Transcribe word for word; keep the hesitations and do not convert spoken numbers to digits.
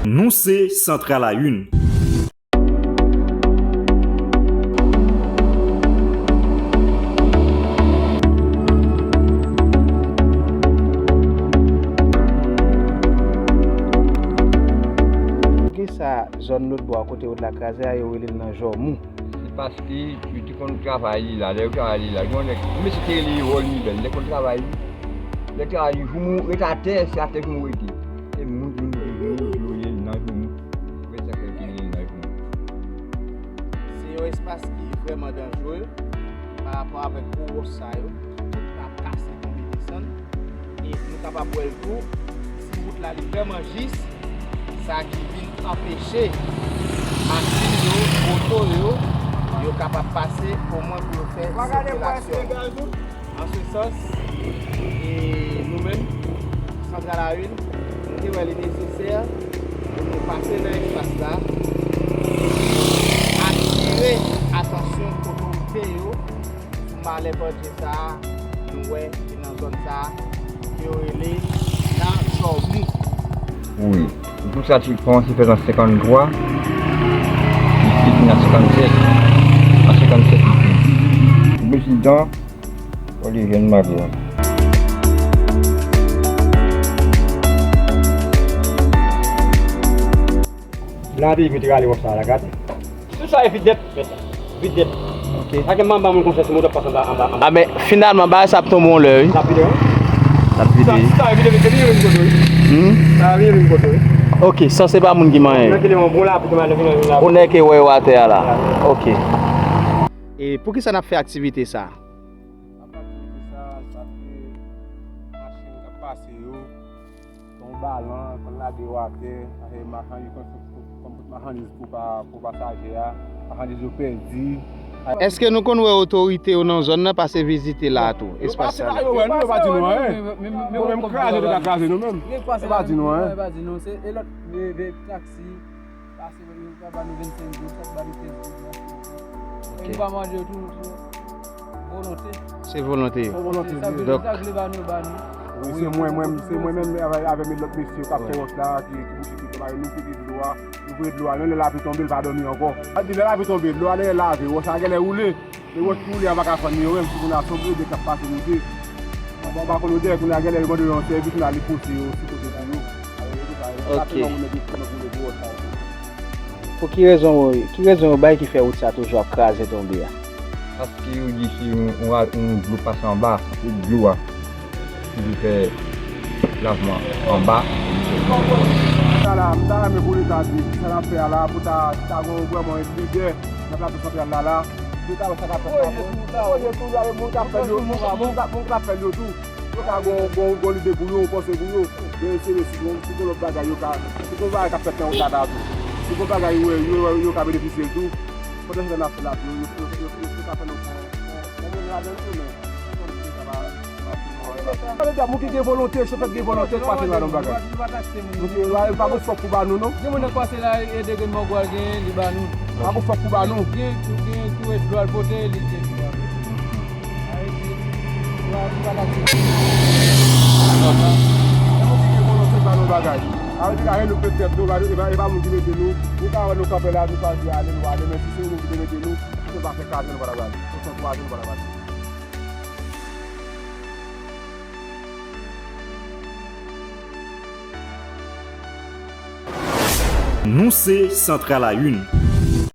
Nou se Central à une. Poukisa zòn Lòtbò a, kote wout la kraze a, yo rele l nan Jòmou? Se paske yo te konn travay li la. Lè yo travay li la, gen yon nèg, yon mesye te rele Erol Mibèl, lè konn travay li, lè travay li, joumou ret atè, se atè joumou rete. Se moun ki vin di joumou ki rele l nan joumou. Se konsa ke yo te rele l nan joumou. Se yon espas ki vrèman danjere pa rapò avèk gwo wòch sa yo ki tout ap kase, tonbe, desann. E nou kapab wè l tou, si wout la li vrèman jis, sa ki vin anpeche machin yo, moto yo, yo kapab pase, omwen pou yo fè sikilasyon. An se sans, e nou menm, Central à une, nou te wè li nesesè pou nou pase nan espas la, atire atansyon otorite yo sou malè pandye sa a, nou wè ki nan zòn sa a, ke yo rele nan Jòmou. Wi. Wout sa te kòmanse fèt an senkanntwa, li fini an senkannsèt. An senkannsèt, li fini. Prezidan Olivier Magloire. Nan peyi pou te rale wòch sa la, gade. Tout sa e vide nèt, men sa. Vide nèt. Ok. Sa gen manba moun konsa, se moun ap pase anba, anba, anba. A, men, finalman, bagay sa ap tonbe yon lè, wi. L ap vide, wi. L ap vide. Sa, sa e vide, vide, vide, vide, vide. Hmm? Sa vide, vide, vide. Ok, sa se pa moun ki manyen. Nan ki lè yon bon lapli, ki mal vin, vin la. Ou nèg ki wè yo atè a la. Ok. E poukisa n ap fè aktivite sa? N ap fè aktivite sa, se paske machin k ap pase yo, se yon balan, konn lage yo atè, e machandiz, konn, konn, konn machandiz pou pa, pou pasaje a, machandiz yo pèdi. Èske nou konn wè otorite yo nan zòn nan pase vizite la tou, espas sa la? Yo pase la, yo wè nou, yo pa di nou anyen. Nou menm kraze, nou ka kraze nou menm. Yo pa di nou anyen. Yo pa di nou, se, e lòt, e, e, taksi, pase, yo ka ba nou vennsenk goud, sa ba nou kenz goud, vennsenk goud. Ok. E nou pa mande yo tou, se volonte. Se volonte yo. Se volonte yo. Donk, sa vle ba nou, ba nou. Wi, se mwen, mwen, se mwen menm avè, avè lòt mesye k ap fè wòch la, ki, ki bouche tout bagay, nou pete dlo a, nou voye dlo a, lè lapli tonbe, l pa dòmi ankò. Sa di lè lapli tonbe, dlo a lè lave, wòch la genlè woule. Men wòch ki woule a pa ka fann li yo menm, si moun a son brede k ap pase moute. Bon, pa konn odè, kounye a genlè yo mande yo yon sèvis, kounye a li pouse yo sou kote pou yo. Ok. Pou ki rezon, ki rezon yo bay ki fè wout sa toujou ap kraze tonbe a? Paske yo di se yon, yon, yon dlo pase anba, se dlo a ki vin fè lavman anba. Sa la, m ta renmen pou Leta di, sa l ap fè a la, pou ta, ta gen vrèman yon lidè nan Plato Santral la, la. Yo ta wè sa k ap fèt la. Yo tou, yo tou, la, moun k ap fè l yo, moun k ap, moun k ap fè l yo tou. Yo ka gon, gon, gon lide pou yo, yon panse pou yo. Yo eseye si gon, si gon lòt bagay yo ka, si gon bagay k ap fèt nan wout la tou. Si gon bagay yo, yo, yo ka benefisye l tou. Pandan se tan n ap fè l la, yo, yo, yo, yo, yo ka fè nou pran, pran moun ladan l tou, men. Sa vle di, moun ki gen volonte, chofè ki gen volonte, k pase nan yon bagay. Moun ki, pa gon fòk pou ba nou, non. Gen moun nan pase la, e de grenn mango al genyen, li ba nou. Pa gon fòk pou ba nou. Gen, gen, gen tou, e dlo al pote, li te dlo al pote. Sa vle di, nou pa, nou pa ka di. Gen moun ki gen volonte ba nou bagay. Sa vle di, ka gen nou pèt tèt nou, ba nou, e pa, e pa moun ki mete nou. Nou ka wè nou kanpe la, nou chwazi ale, nou ale, men si se yon moun ki te mete nou, nou pa fè kaze, nou pa ta pale. Nou fè kwaze, nou pa ta pale. Nou se Central à une.